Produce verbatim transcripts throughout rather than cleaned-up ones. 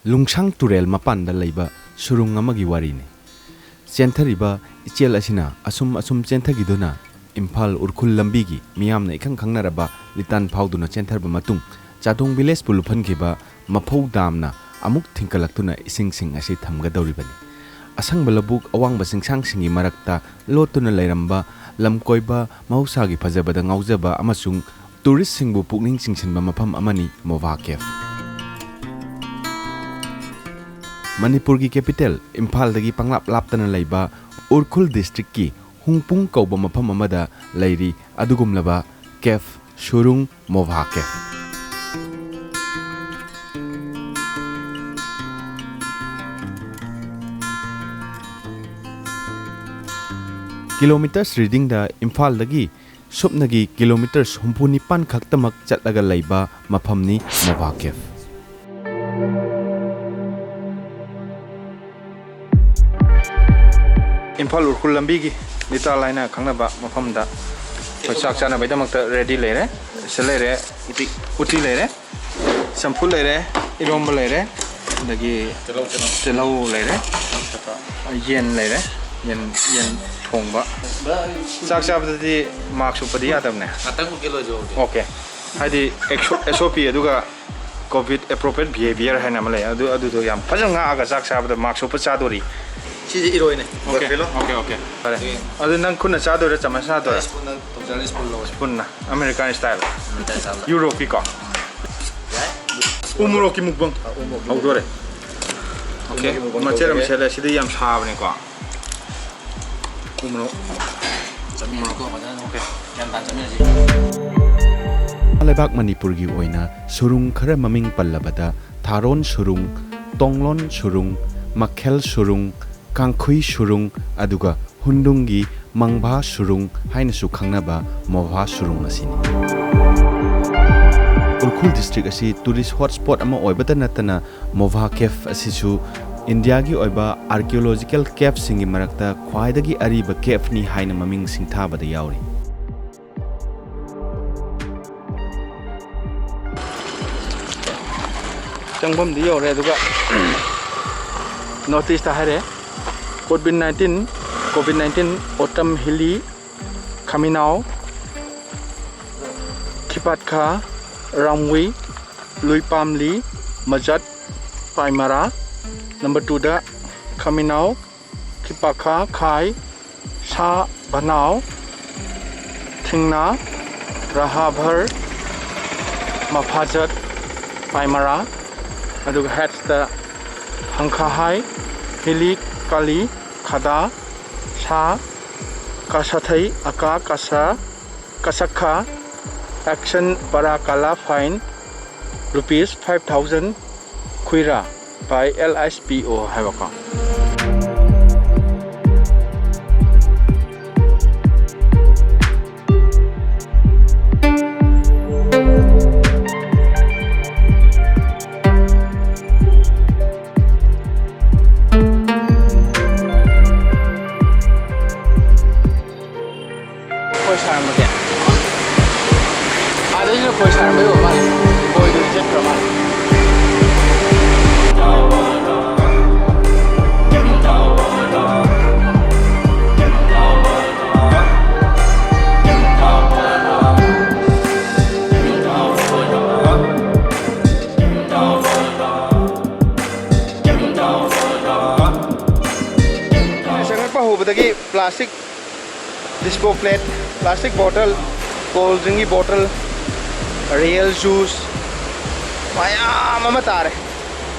ꯂꯨꯡꯁꯥꯡ ꯇꯨꯔꯦꯜ ꯃꯄꯥꯟꯗ ꯂꯩꯕ ꯁꯨꯔꯨꯡ ꯑꯃꯒꯤ ꯋꯥꯔꯤꯅꯤ꯫ ꯆꯦꯟꯊꯔꯤꯕ ꯏꯆꯦꯜ ꯑꯁꯤꯅ ꯑꯁꯨꯝ ꯑꯁꯨꯝ ꯆꯦꯟꯊꯈꯤꯗꯨꯅ ꯏꯝꯐꯥꯜ ꯎꯔꯈꯨꯜ ꯂꯝꯕꯤꯒꯤ ꯃꯤꯌꯥꯝꯅ ꯏꯈꯪ ꯈꯪꯅꯔꯕ ꯂꯤꯇꯥꯟ ꯐꯥꯎꯗꯨꯅ ꯆꯦꯟꯊꯔꯕ ꯃꯇꯨꯡ, ꯆꯥꯗꯣꯡ ꯚꯤꯂꯦꯖꯄꯨ ꯂꯨꯞꯍꯟꯈꯤꯕ ꯃꯐꯧ ꯗꯥꯝꯅ ꯑꯃꯨꯛ ꯊꯤꯡꯀꯠꯂꯛꯇꯨꯅ ꯏꯁꯤꯡꯁꯤꯡ ꯑꯁꯤ ꯊꯝꯒꯗꯧꯔꯤꯕꯅꯤ꯫ ꯑꯁꯪꯕ ꯂꯧꯕꯨꯛ, ꯑꯋꯥꯡꯕ ꯆꯤꯡꯁꯥꯡꯁꯤꯡꯒꯤ ꯃꯔꯛꯇ ꯂꯣꯠꯇꯨꯅ ꯂꯩꯔꯝꯕ ꯂꯝꯀꯣꯏꯕ, ꯃꯍꯧꯁꯥꯒꯤ ꯐꯖꯕꯗ ꯉꯥꯎꯖꯕ ꯑꯃꯁꯨꯡ ꯇꯨꯔꯤꯁꯁꯤꯡꯕꯨ ꯄꯨꯛꯅꯤꯡ ꯆꯤꯡꯁꯤꯟꯕ ꯃꯐꯝ ꯑꯃꯅꯤ ꯃꯣꯚꯥ ꯀꯦꯐ꯫ ꯃꯅꯤꯄꯨꯔꯒꯤ ꯀꯦꯄꯤꯇꯦꯜ ꯏꯝꯐꯥꯜꯗꯒꯤ ꯄꯪꯂꯥꯞ ꯂꯥꯞꯇꯅ ꯂꯩꯕ ꯎꯔꯈꯨꯜ ꯗꯤꯁꯇ꯭ꯔꯤꯛꯀꯤ ꯍꯨꯡꯄꯨꯡ ꯀꯧꯕ ꯃꯐꯝ ꯑꯃꯗ ꯂꯩꯔꯤ ꯑꯗꯨꯒꯨꯝꯂꯕ ꯀꯦꯐ ꯁꯨꯔꯨꯡ ꯃꯣꯚꯥ ꯀꯦꯐ꯫ ꯀꯤꯂꯣꯃꯤꯇꯔꯁ ꯔꯤꯗꯤꯡꯗ ꯏꯝꯐꯥꯜꯗꯒꯤ ꯁꯨꯞꯅꯒꯤ ꯀꯤꯂꯣꯃꯤꯇꯔꯁ ꯍꯨꯝꯐꯨ ꯅꯤꯄꯥꯟ ꯈꯛꯇꯃꯛ ꯆꯠꯂꯒ ꯂꯩꯕ ꯃꯐꯝꯅꯤ ꯃꯣꯚꯥ ꯀꯦꯐ꯫ ꯏꯝꯐꯥꯜ ꯎꯔꯈꯨꯜ ꯂꯝꯕꯤꯒꯤ ꯂꯤꯇꯥꯟ ꯍꯥꯏꯅ ꯈꯪꯅꯕ ꯃꯐꯝꯗ ꯑꯩꯈꯣꯏ ꯆꯥꯛ ꯆꯥꯅꯕꯒꯤꯗꯃꯛꯇ ꯔꯦꯗꯤ ꯂꯩꯔꯦ꯫ ꯁꯤꯗ ꯂꯩꯔꯦ, ꯎꯇꯤ꯫ ꯎꯇꯤ ꯂꯩꯔꯦ, ꯆꯝꯐꯨꯠ ꯂꯩꯔꯦ, ꯏꯔꯣꯝꯕ ꯂꯩꯔꯦ, ꯑꯗꯒꯤ ꯇꯤꯜꯍꯧ, ꯇꯤꯜꯍꯧ꯫ ꯇꯤꯜꯍꯧ ꯂꯩꯔꯦ, ꯌꯦꯟ ꯂꯩꯔꯦ, ꯌꯦꯟ, ꯌꯦꯟ ꯊꯣꯡꯕ꯫ ꯆꯥꯛ ꯆꯥꯕꯗꯗꯤ ꯃꯥꯛꯁ ꯎꯞꯄꯗꯤ ꯌꯥꯗꯕꯅꯦ꯫ ꯉꯥꯛꯇꯪ ꯎꯞꯀꯦ ꯂꯣꯏꯗ꯭ꯔꯤꯐꯥꯎꯗꯤ꯫ ꯑꯣꯀꯦ꯫ ꯍꯥꯏꯗꯤ ꯑꯦꯁ ꯑꯣ ꯄꯤ ꯑꯗꯨꯒ ꯀꯣꯚꯤꯗ ꯑꯦꯄ꯭ꯔꯣꯄ꯭ꯔꯤꯌꯦꯠ ꯕꯤꯍꯦꯕꯤꯌꯔ ꯍꯥꯏꯅ ꯑꯃ ꯂꯩ꯫ ꯑꯗꯨ, ꯑꯗꯨꯗꯣ ꯌꯥꯝ ꯐꯖꯅ ꯉꯥꯛꯑꯒ ꯆꯥꯛ ꯆꯥꯕꯗ ꯃꯥꯛꯁ ꯎꯞꯄ ꯆꯥꯗꯣꯔꯤ꯫ ꯁꯤꯁꯦ ꯏꯔꯣꯏꯅꯦ꯫ Okay, buffalo. Okay, okay. ꯐꯔꯦ꯫ ꯑꯗꯨ ꯅꯪ ꯈꯨꯠꯅ ꯆꯥꯗꯣꯏꯔꯥ, ꯆꯃꯁꯅ ꯆꯥꯗꯣꯏꯔꯥ? ꯁ꯭ꯄꯨꯟꯅ, ꯇꯧꯖꯔꯅꯤ, ꯁ꯭ꯄꯨꯟ ꯂꯧꯔꯁꯤ꯫ ꯁ꯭ꯄꯨꯟꯅ, ꯑꯃꯦꯔꯤꯀꯥꯟ ꯁ꯭ꯇꯥꯏꯜ꯫ ꯑꯃꯦꯔꯤꯀꯥꯟ ꯁ꯭ꯇꯥꯏꯜꯗ꯫ ꯌꯨꯔꯣꯞꯀꯤꯀꯣ꯫ ꯌꯥꯏ꯫ ꯎ ꯃꯣꯔꯣꯛꯀꯤ ꯃꯨꯛꯕꯪ꯫ ꯑ, ꯎ ꯃꯣꯔꯣꯛꯀꯤ ꯍꯧꯗꯣꯔꯦ꯫ ꯃꯨꯛꯕꯪ꯫ ꯑꯣꯀꯦ, ꯎ ꯃꯣꯔꯣꯛꯀꯤ ꯃꯨꯛꯕꯪ ꯃꯆꯦꯠ ꯑꯃ ꯇꯧꯖꯒꯦ꯫ ꯁꯦꯠꯂꯦ꯫ ꯁꯤꯗꯤ ꯌꯥꯝ ꯁꯥꯕꯅꯤꯀꯣ꯫ ꯎ ꯃꯣꯔꯣꯛ꯫ ꯆꯠꯃꯤꯟꯅꯁꯤꯀꯣ ꯐꯖꯅ꯫ ꯑꯣꯀꯦ꯫ ꯒ꯭ꯌꯥꯟ ꯇꯥꯅ ꯆꯠꯃꯤꯟꯅꯁꯤ꯫ ꯂꯩꯕꯥꯛ ꯃꯅꯤꯄꯨꯔꯒꯤ ꯑꯣꯏꯅ ꯁꯨꯔꯨꯡ ꯈꯔ ꯃꯃꯤꯡ ꯄꯜꯂꯕꯗ ꯊꯥꯔꯣꯟ ꯁꯨꯔꯨꯡ, ꯇꯣꯡꯂꯣꯟ ꯁꯨꯔꯨꯡ, ꯃꯈꯦꯜ ꯁꯨꯔꯨꯡ, ꯀꯥꯡꯈꯨꯏ ꯁꯨꯔꯨꯡ, ꯑꯗꯨꯒ ꯍꯨꯟꯗꯨꯡꯒꯤ ꯃꯪꯚꯥ ꯁꯨꯔꯨꯡ ꯍꯥꯏꯅꯁꯨ ꯈꯪꯅꯕ ꯃꯣꯚꯥ ꯁꯨꯔꯨꯡ ꯑꯁꯤꯅꯤ꯫ ꯎꯔꯈꯨꯜ ꯗꯤꯁꯇ꯭ꯔꯤꯛ ꯑꯁꯤ ꯇꯨꯔꯤꯁ ꯍꯣꯠꯁ꯭ꯄꯣꯠ ꯑꯃ ꯑꯣꯏꯕꯇ ꯅꯠꯇꯅ, ꯃꯣꯚꯥ ꯀꯦꯐ ꯑꯁꯤꯁꯨ ꯏꯟꯗꯤꯌꯥꯒꯤ ꯑꯣꯏꯕ ꯑꯥꯔꯀꯤꯑꯣꯂꯣꯖꯤꯀꯦꯜ ꯀꯦꯐꯁꯤꯡꯒꯤ ꯃꯔꯛꯇ ꯈ꯭ꯋꯥꯏꯗꯒꯤ ꯑꯔꯤꯕ ꯀꯦꯐꯅꯤ ꯍꯥꯏꯅ ꯃꯃꯤꯡ ꯁꯤꯡꯊꯥꯕꯗ ꯌꯥꯎꯔꯤ꯫ ꯆꯪꯐꯝꯗꯤ ꯌꯧꯔꯦ꯫ ꯑꯗꯨꯒ ꯅꯣꯇꯤꯁꯇ ꯍꯥꯏꯔꯦ, ꯀꯣꯚꯤꯗ ꯅꯥꯏꯟꯇꯤꯟ, ꯀꯣꯚꯤꯗ ꯅꯥꯏꯟꯇꯤꯟ ꯑꯣꯇꯝ ꯍꯤꯂꯤ, ꯈꯥꯃꯤꯅꯥꯎ, ꯈꯤꯄꯥꯠꯈꯥ, ꯔꯥꯝꯋꯤ, ꯂꯨꯏꯄꯥꯝꯂꯤ, ꯃꯖꯠ, ꯄꯥꯏꯃꯔꯥ꯫ ꯅꯝꯕꯔ ꯇꯨꯗ ꯈꯥꯃꯤꯅꯥꯎ, ꯈꯤꯄꯥꯈꯥ, ꯈꯥꯏ, ꯁꯥ, ꯕꯅꯥꯎ, ꯊꯤꯡꯅꯥ, ꯔꯍꯥꯚꯔ, ꯃꯐꯥꯖꯠ, ꯄꯥꯏꯃꯔꯥ꯫ ꯑꯗꯨꯒ ꯍꯦꯠꯁꯇ ꯍꯪꯈꯥꯍꯥꯏ, ꯍꯤꯂꯤ, ꯀꯥꯂꯤ, ꯈꯗꯥ, ꯁꯥ, ꯀꯥꯁꯥꯊꯩ, ꯑꯀꯥ, ꯀꯥꯁꯥ, ꯀꯥꯁꯛꯈꯥ, ꯑꯦꯛꯁꯟ ꯄꯔꯥ ꯀꯥꯂꯥ, ꯐꯥꯏꯟ ꯔꯨꯄꯤꯁ ꯐꯥꯏꯚ ꯊꯥꯎꯖꯟ, ꯈꯨꯏꯔꯥ ꯕꯥꯏ ꯑꯦꯜ ꯑꯩꯆ ꯄꯤ ꯑꯣ ꯍꯥꯏꯕꯀꯣ꯫ ꯈꯣꯏ ꯁꯥꯔꯝꯕꯁꯦ꯫ ꯑꯥꯗꯩꯁꯤꯅ ꯈꯣꯏ ꯁꯥꯔꯝꯕꯩ ꯑꯣꯏꯕ ꯃꯥꯜꯂꯦ꯫ ꯈꯣꯏꯗꯨꯗꯤ ꯆꯠꯈ꯭ꯔ ꯃꯥꯜꯂꯦ꯫ ꯆꯪꯂꯛꯄ ꯍꯧꯕꯗꯒꯤ ꯄ꯭ꯂꯥꯁꯇꯤꯛ ꯗꯤꯁꯄꯣ ꯄ꯭ꯂꯦꯠ, ꯄ꯭ꯂꯥꯁꯇꯤꯛ ꯕꯣꯇꯜ, ꯀꯣꯜ ꯗ꯭ꯔꯤꯡꯒꯤ ꯕꯣꯇꯜ, ꯔꯤꯌꯦꯜ ꯖꯨꯁ ꯃꯌꯥꯝ ꯑꯃ ꯇꯥꯔꯦ꯫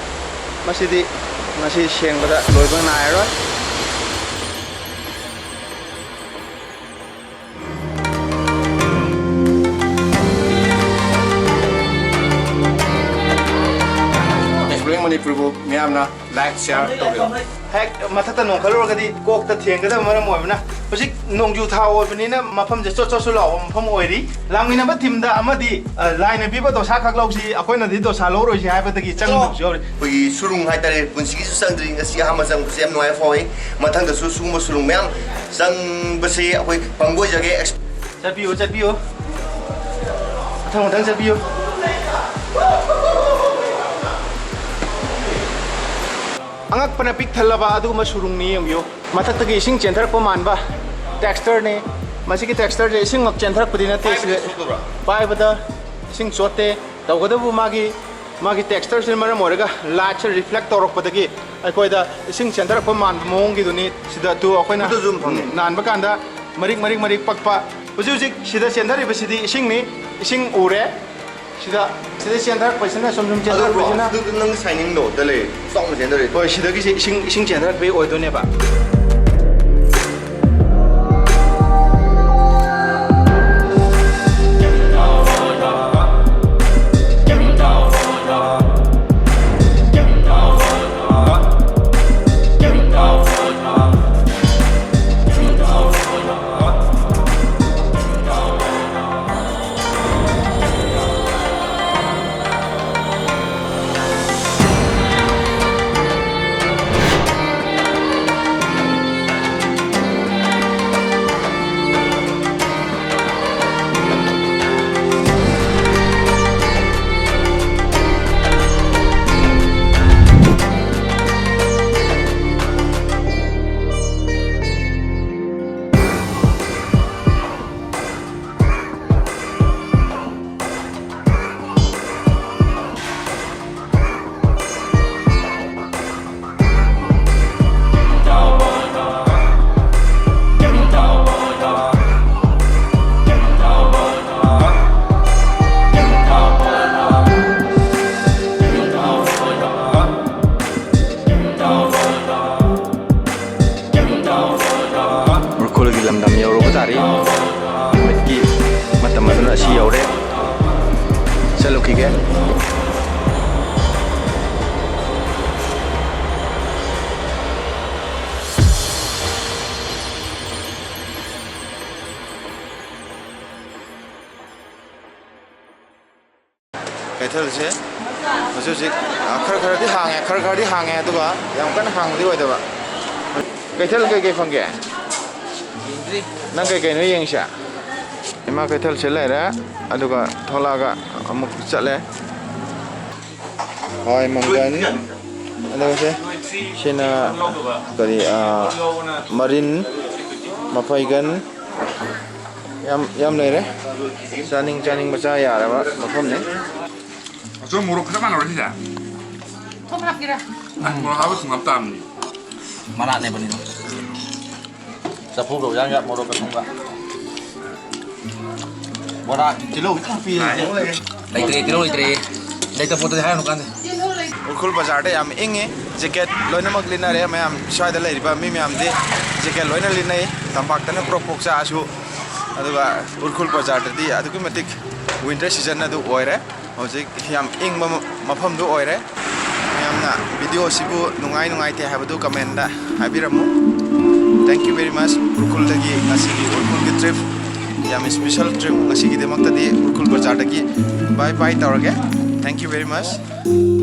ꯃꯁꯤꯗꯤ ꯉꯁꯤ ꯁꯦꯡꯕꯗ ꯂꯣꯏꯕ ꯅꯥꯏꯔꯔꯣꯏ꯫ Exploring ꯃꯅꯤꯄꯨꯔꯕꯨ ꯃꯤꯌꯥꯝꯅ ꯂꯥꯏꯛ, ꯁꯤꯌꯥꯔ ꯇꯧꯕꯤꯌꯨ꯫ ꯍꯦꯛ ꯃꯊꯛꯇ ꯅꯣꯡꯈꯠꯂꯨꯔꯒꯗꯤ ꯀꯣꯛꯇ ꯊꯦꯡꯒꯗꯕ ꯃꯔꯝ ꯑꯣꯏꯕꯅ, ꯍꯧꯖꯤꯛ ꯅꯣꯡꯖꯨ ꯊꯥ ꯑꯣꯏꯕꯅꯤꯅ ꯃꯐꯝꯁꯦ ꯆꯣꯠ ꯆꯣꯠꯁꯨ ꯂꯥꯎꯕ ꯃꯐꯝ ꯑꯣꯏꯔꯤ꯫ ꯂꯥꯡꯃꯤꯟꯅꯕ ꯇꯤꯝꯗ ꯑꯃꯗꯤ, ꯑ, ꯂꯥꯏꯅ ꯄꯤꯕ ꯗꯣꯁꯥ ꯈꯛ ꯂꯧꯁꯤ, ꯑꯩꯈꯣꯏꯅꯗꯤ ꯗꯣꯁꯥ ꯂꯧꯔꯣꯏꯁꯤ ꯍꯥꯏꯕꯗꯒꯤ ꯆꯪꯗꯕꯁꯨ ꯌꯥꯎꯔꯤ꯫ ꯑꯩꯈꯣꯏꯒꯤ ꯁꯨꯔꯨꯡ ꯍꯥꯏꯇꯥꯔꯦ, ꯄꯨꯟꯁꯤꯒꯤꯁꯨ ꯆꯪꯗ꯭ꯔꯤ, ꯉꯁꯤ ꯑꯍꯥꯟꯕ ꯆꯪꯕꯁꯦ ꯌꯥꯝ ꯅꯨꯡꯉꯥꯏꯕ ꯐꯥꯎꯏ꯫ ꯃꯊꯪꯗꯁꯨ ꯁꯤꯒꯨꯝꯕ ꯁꯨꯔꯨꯡ ꯃꯌꯥꯝ ꯆꯪꯕꯁꯦ ꯑꯩꯈꯣꯏ ꯄꯥꯡꯒꯣꯏꯖꯒꯦ꯫ ꯆꯠꯄꯤꯌꯨ, ꯆꯠꯄꯤꯌꯨ꯫ ꯃꯊꯪ, ꯃꯊꯪ ꯆꯠꯄꯤꯌꯨ꯫ ꯑꯉꯛꯄꯅ ꯄꯤꯛ ꯊꯜꯂꯕ ꯑꯗꯨꯒꯨꯝꯕ ꯁꯨꯔꯨꯡꯅꯤ꯫ ꯌꯦꯡꯕꯤꯌꯨ, ꯃꯊꯛꯇꯒꯤ ꯏꯁꯤꯡ ꯆꯦꯟꯊꯔꯛꯄ ꯃꯥꯟꯕ textureꯅꯤ꯫ ꯃꯁꯤꯒꯤ textureꯁꯦ ꯏꯁꯤꯡꯃꯛ ꯆꯦꯟꯊꯔꯛꯄꯗꯤ ꯅꯠꯇꯦ꯫ ꯁꯤꯗ ꯄꯥꯏꯕꯗ ꯏꯁꯤꯡ ꯆꯣꯠꯇꯦ꯫ ꯇꯧꯒꯗꯕꯨ ꯃꯥꯒꯤ, ꯃꯥꯒꯤ textureꯁꯤꯅ ꯃꯔꯝ ꯑꯣꯏꯔꯒ lightꯁꯦ reflect ꯇꯧꯔꯛꯄꯗꯒꯤ ꯑꯩꯈꯣꯏꯗ ꯏꯁꯤꯡ ꯆꯦꯟꯊꯔꯛꯄ ꯃꯥꯟꯕ ꯃꯑꯣꯡꯒꯤꯗꯨꯅꯤ꯫ ꯁꯤꯗ ꯇꯨ ꯑꯩꯈꯣꯏꯅ ꯈꯨꯠꯇꯁꯨ ꯑꯗꯨꯝ ꯐꯪꯉꯦ꯫ ꯅꯥꯟꯕ ꯀꯥꯟꯗ ꯃꯔꯤꯛ ꯃꯔꯤꯛ ꯃꯔꯤꯛ ꯄꯛꯄ꯫ ꯍꯧꯖꯤꯛ ꯍꯧꯖꯤꯛ ꯁꯤꯗ ꯆꯦꯟꯊꯔꯤꯕꯁꯤꯗꯤ ꯏꯁꯤꯡꯅꯤ꯫ ꯏꯁꯤꯡ ꯎꯔꯦ꯫ ꯁꯤꯗ, ꯁꯤꯗ ꯆꯦꯟꯊꯔꯛꯄꯁꯤꯅ, ꯁꯨꯝ ꯁꯨꯝ ꯑꯗꯨ ꯆꯦꯟꯊꯔꯛꯄꯁꯤꯅ, ꯑꯗꯨ ꯅꯪ shining ꯗꯣ ꯑꯝꯇ ꯂꯩ, ꯆꯥꯎꯅ ꯆꯦꯟꯊꯔꯛꯏꯗꯣ꯫ ꯍꯣꯏ, ꯁꯤꯗꯒꯤꯁꯦ ꯏꯁꯤꯡ, ꯏꯁꯤꯡ ꯆꯦꯟꯊꯔꯛꯄꯒꯤ ꯑꯣꯏꯗꯣꯏꯅꯦꯕ꯫ ꯎꯈ꯭ꯔꯨꯜꯒꯤ ꯂꯝꯗꯝ ꯌꯧꯔꯨꯕ ꯇꯥꯔꯤ꯫ ꯅꯨꯃꯤꯠꯀꯤ ꯃꯇꯝ ꯑꯗꯨꯅ ꯑꯁꯤ ꯌꯧꯔꯦ꯫ ꯆꯠꯂꯨꯈꯤꯒꯦ꯫ ꯀꯩꯊꯦꯜꯁꯦ ꯍꯧꯖꯤꯛ ꯍꯧꯖꯤꯛ, ꯑ, ꯈꯔ ꯈꯔꯗꯤ ꯍꯥꯡꯉꯦ, ꯈꯔ ꯈꯔꯗꯤ ꯍꯥꯡꯉꯦ, ꯑꯗꯨꯒ ꯌꯥꯝ ꯀꯟꯅ ꯍꯥꯡꯕꯗꯤ ꯑꯣꯏꯗꯕ꯫ ꯀꯩꯊꯦꯜ ꯀꯩꯀꯩ ꯐꯪꯒꯦ? ꯅꯪ ꯀꯩꯀꯩꯅꯣ ꯌꯦꯡꯉꯤꯁꯦ? ꯏꯃꯥ ꯀꯩꯊꯦꯜꯁꯦ ꯂꯩꯔꯦ, ꯑꯗꯨꯒ ꯊꯣꯛꯂꯛꯑꯒ ꯑꯃꯨꯛ ꯆꯠꯂꯦ꯫ ꯍꯋꯥꯏ ꯃꯪꯒꯟ, ꯑꯗꯨꯒ ꯁꯦ ꯁꯤꯅ ꯀꯔꯤ, ꯑꯥ, ꯃꯔꯤꯟ, ꯃꯐꯩꯒꯟ, ꯌꯥꯝ, ꯌꯥꯝ ꯂꯩꯔꯦ꯫ ꯆꯥꯅꯤꯡ ꯆꯥꯅꯤꯡꯕ ꯆꯥ ꯌꯥꯔꯕ ꯃꯐꯝꯅꯤ꯫ ꯑꯆꯣꯏ ꯃꯣꯔꯣꯛ ꯆꯞ ꯃꯥꯟꯅꯔꯣ ꯁꯤꯁꯦ? ꯊꯨꯝ ꯍꯥꯞꯀꯦꯔꯥ? ꯑ, ꯃꯣꯔꯣꯛ ꯍꯥꯞꯄ ꯊꯨꯝ ꯍꯥꯞ ꯇꯥꯕꯅꯤ꯫ ꯃꯅꯥꯛꯅꯦꯕꯅꯤꯅ꯫ ꯆꯐꯨꯒ ꯎꯌꯥꯟꯒ ꯃꯣꯔꯣꯛꯀ ꯊꯨꯝꯒ꯫ ꯕꯣꯔꯥ, ꯇꯤꯜꯍꯧ ꯈꯤꯇꯪ ꯄꯤꯔꯦ꯫ ꯂꯩꯇ꯭ꯔꯦ, ꯇꯤꯜꯍꯧ ꯂꯩꯇ꯭ꯔꯦ꯫ ꯂꯩꯇ ꯄꯣꯠꯇꯗꯤ ꯍꯥꯏꯔꯅꯨ ꯀꯥꯟꯗꯦ꯫ ꯎꯈ꯭ꯔꯨꯜ ꯕꯖꯥꯔꯗ ꯌꯥꯝ ꯏꯪꯉꯤ꯫ ꯖꯦꯀꯦꯠ ꯂꯣꯏꯅꯃꯛ ꯂꯤꯠꯅꯔꯦ꯫ ꯃꯌꯥꯝ ꯁ꯭ꯋꯥꯏꯗ ꯂꯩꯔꯤꯕ ꯃꯤ ꯃꯌꯥꯝꯗꯤ ꯖꯦꯀꯦꯠ ꯂꯣꯏꯅ ꯂꯤꯠꯅꯩ꯫ ꯇꯝꯄꯥꯛꯇꯅ ꯄ꯭ꯔꯣꯛ ꯄ꯭ꯔꯣꯛ ꯆꯥꯛꯑꯁꯨ, ꯑꯗꯨꯒ ꯎꯈ꯭ꯔꯨꯜ ꯕꯖꯥꯔꯗꯗꯤ ꯑꯗꯨꯛꯀꯤ ꯃꯇꯤꯛ winter season ꯑꯗꯨ ꯑꯣꯏꯔꯦ꯫ ꯍꯧꯖꯤꯛ ꯌꯥꯝ ꯏꯪꯕ ꯃ-, ꯃꯐꯝꯗꯨ ꯑꯣꯏꯔꯦ꯫ ꯃꯌꯥꯝꯅ video ꯑꯁꯤꯕꯨ ꯅꯨꯡꯉꯥꯏ ꯅꯨꯡꯉꯥꯏꯇꯦ ꯍꯥꯏꯕꯗꯨ comment ꯍꯥꯏꯕꯤꯔꯝꯃꯨ꯫ Thank you very much꯫ ꯎꯈ꯭ꯔꯨꯜꯗꯒꯤ ꯉꯁꯤꯒꯤ ꯎꯈ꯭ꯔꯨꯜꯒꯤ trip, ꯌꯥꯝ special trip ꯉꯁꯤꯒꯤꯗꯃꯛꯇꯗꯤ ꯎꯈ꯭ꯔꯨꯜ ꯕꯖꯥꯔꯗꯒꯤ bye bye ꯇꯧꯔꯒꯦ꯫ Thank you very much꯫